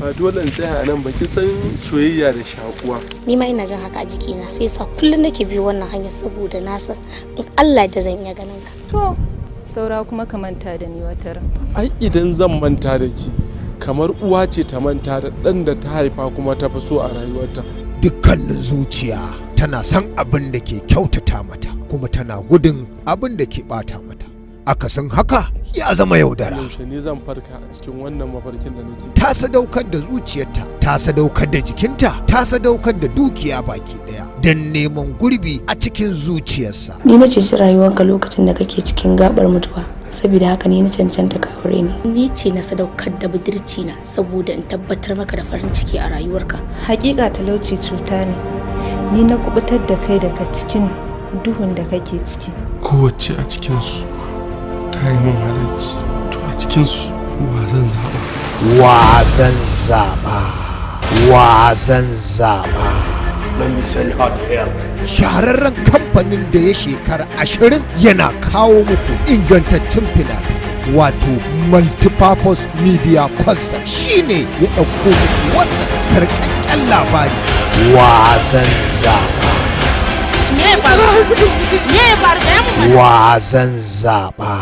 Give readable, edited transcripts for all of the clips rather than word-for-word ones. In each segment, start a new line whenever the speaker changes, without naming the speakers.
Ba dole in tsaya a nan ba, kin san soyayya da shakuwa.
Ni ma ina jin haka a jikina, sai yasa kullum nake biyo wannan hanyar saboda na san in Allah da zan iya ganin ka.
To, saura kuma ka manta da ni wata ran.
Ai idan zan manta da ki, kamar uwa ce ta manta da ɗan da ta haifa kuma ta fi so a rayuwarta.
Dukkanin zuciya tana son abin da ke kyautata mata, kuma tana gudun abin da ke bata mata. Akasin haka ya zama yaudara.
Yaushe ne zan farka a cikin wannan mafarkin da nake?
Ta sadaukar da zuciyarta, ta sadaukar da jikinta, ta sadaukar da dukiya baki daya don neman gurbi a cikin zuciyarsa.
Ni na ceci rayuwarka lokacin da kake cikin gabar mutuwa, saboda haka ni na cancanta ka aure ni.
Ni ce na sadaukar da budurci na saboda in tabbatar maka da farin ciki a rayuwarka.
Hakika talauci cuta ne. Ni na kubutar da kai daga cikin duhun da kake ciki.
Kowace a cikinsu ta yi min halarci, to a cikinsu wa zan zaɓa?
Wa zan zaɓa? Wa zan zaɓa?
Let me send her to hell.
Shahararren kamfanin da ya shekara 20 yana kawo muku ingantaccen fina-finai, wato Multipurpose Media Concert, shine ya ɗauko muku wannan sarƙaƙƙen labari. Wa zan zaɓa?
Me ya faru? Me ya faru? Gaya mun mana.
Wa zan zaɓa?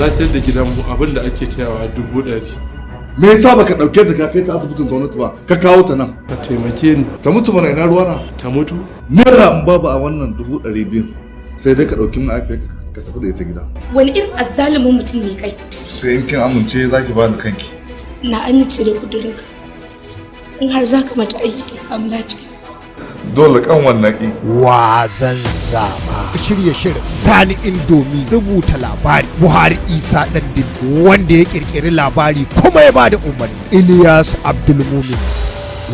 Na sayar da gidanmu abin da ake tayawa 100,000.
Me yasa baka dauke ta ka kai ta asibitin gwamnati ba, ka kawo ta nan?
Ka taimake ni.
Ta mutu mana, ina ruwana?
Ta mutu?
Naira in babu a wannan 200,000 sai dai ka dauki mahaifiyarka ka tafi da ita gida.
Wani irin azzalumin mutum ne kai?
Sai in kin amince za ki bani kanki.
Na amince da kudurinka. In har za ka mata aiki ta samu lafiya.
Dole kan wannan ki.
Wa zan zaɓa? Shirye shirin Sani Indomi, rubuta labari Buhari Isa Ɗandimi, wanda ya ƙirƙiri labari kuma ya bada umarni Ilyas Abdulmumin.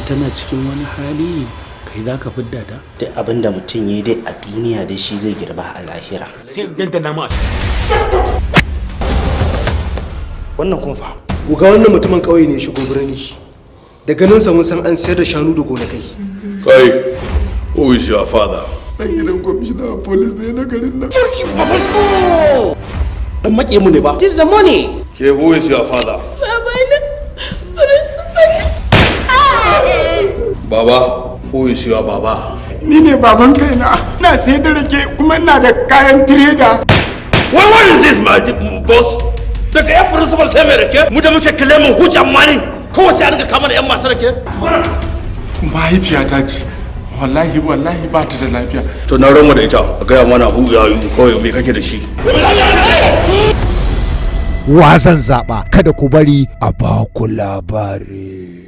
Tana cikin wani hali, kai za ka fidda ta?
Duk abin da mutum ya yi dai a duniya dai shi zai girba a lahira.
Sai in dandana ma.
Wannan kuma fa. Uga wannan mutumin ƙauye ne ya shigo birni. Da ganin sa mun san an sayar da shanu da gonakai.
Kai, who is your father?
Dan gidan kwamishina police ne na garin nan.
Dan maƙe mu ne ba.
This is the money.
Ke, who is your father?
Babana, principal.
Baba, who is your baba?
Ni ne baban kaina. Ina sayar da rake kuma ina da kayan tireda.
Wai, what is this, my boss? Daga yan principal sai mai rake? Mu da muke claiming hujan money. Kowace a rinka kama da yan masu rake?
Mahaifiyata ce. Wallahi wallahi ba ta da lafiya.
To na ranwa da ita, a gaya mana who are you kawai, me kake da shi?
Wa zan zaɓa? Kada ku bari a baku labari.